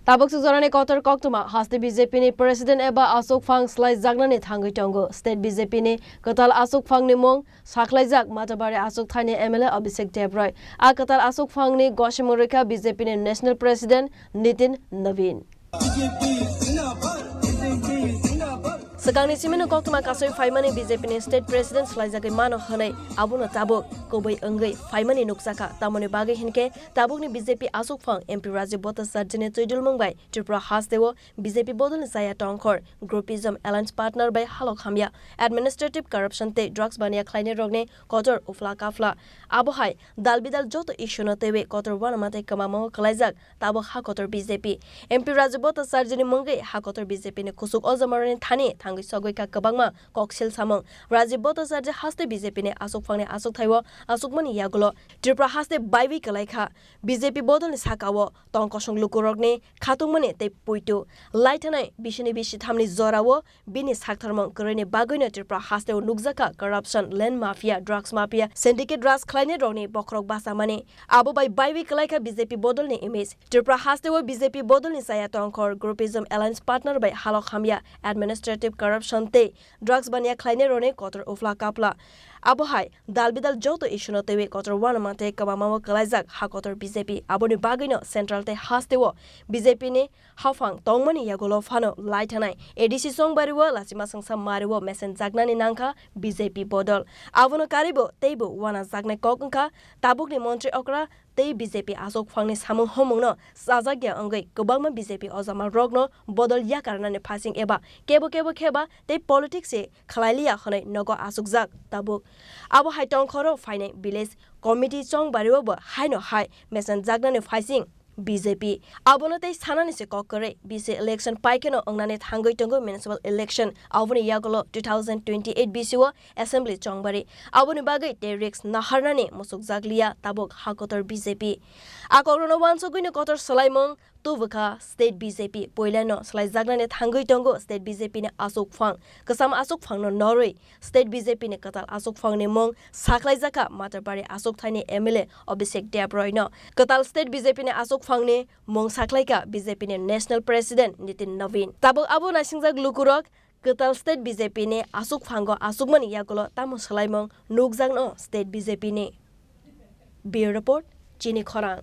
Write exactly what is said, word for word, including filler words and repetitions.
Tabuk swk jorani kotor koktwma haste B J P ni president eba aswk phang swlaijaknani thangwi tongo. State B J P ni kwtal aswk phangni mung sakhlaijak Matabari aswk thani M L A Abhishek Debroy. A kwtal aswk phangni gosimung rwkha B J P ni national president Nitin Navin. Swkangni simino koktwma kasui phaimani B J P ni state president swlaijagwi mano hwnwi abono tabuk kubui wngwi phaimani nukjakha. Tamoni bagwi hinkhe tabukni B J P aswk phang M P Rajiv Bhattacharjini chuidulmung bai Tripura hasteo B J P bodolni chaya tongkhor, groupism, alliance partner bai halok hamya, administrative corruption tei drugs baniya khlainairokni kotor uphla kaphla. Abohai dal bidal joto issue no twiwi kotor uanama tei kwmamao kwlaijak tabuk ha kotor B J P. M P Rajiv Bhattacharjini mungwi ha kotor B J P ni kuchuk ojamarokni thani thangwi sogwi kha kwbangma koksil samung. Rajiv Bhattacharjee haste B J P ni aswk phangni aswk thaio aswkmani yagulo Tripura haste baiwi kwlai kha. B J P bodolni sakao tong kosong lukurokni khatungmani tei puitu lai thanai bisini bisi thamni jorao bini saktharmung kwrwini bagwino Tripura hasteo nukjakha corruption, land mafia, drugs mafia, syndicate raj khlainairokni bokhorok bachamani. Abo bai baiwi kwlaikha B J P bodolni image. Tripura hasteo B J P bodolni chaya tongkhor, groupism, alliance partner bai halok hamya, administrative corruption tei drugs baniya khlainairokni kotor uphla kaphla. Abohai dal bidal joto issue no twiwi kotor uanama tei kwbangmao kwlaijak ha kotor B J P. Aboni bagwino central tei hasteo B J P ni haphang tongmani yagulo phano lai thanai A D C chongbario lachima songsa mario mesenjaknani nangkha B J P bodol. Abono karibo teibo uanajaknai kok wngkha tabukni montri okra tei B J P aswk phangni samung homungno chajakya wngwi kwbangma B J P ojamarokno bodol yakarnani phaising eba kebo kebo kheba tei politics se khlailiya hwnwi nogo achukjak tabuk. Abohai tongkhoro phainai village committee chongbariobo haino hai mesenjaknani phaising B J P. Abono tei sanani se kok kwrwi, B C election paikheno wngnani thangwi tongo municipal election. Aboni yagulo two thousand twenty-eight B C o assembly chongbari. Aboni bagwi tei risk naharnani musukjakliya tabuk ha kotor B J P. A kokrokno uansugwino kotor swlaimung tubukha state B J P. Puilano swlaijaknani thangwi tongo state B J P ni aswk phang. Kwcham aswk phangno norwi state B J P ni kwtal aswk phangni mung sakhlaijakha Matabari aswk thaini M L A Abhishek Debroy no. Kwtal state B J P ni aswk phangni mung sakhlaikha B J P ni national president Nitin Navin. Tabuk abo naisingjak lukurok kwtal state B J P ni aswk phango aswkmani yagulo tamo swlaimung nukjakno state B J P ni. Bureau report, Chini Khorang.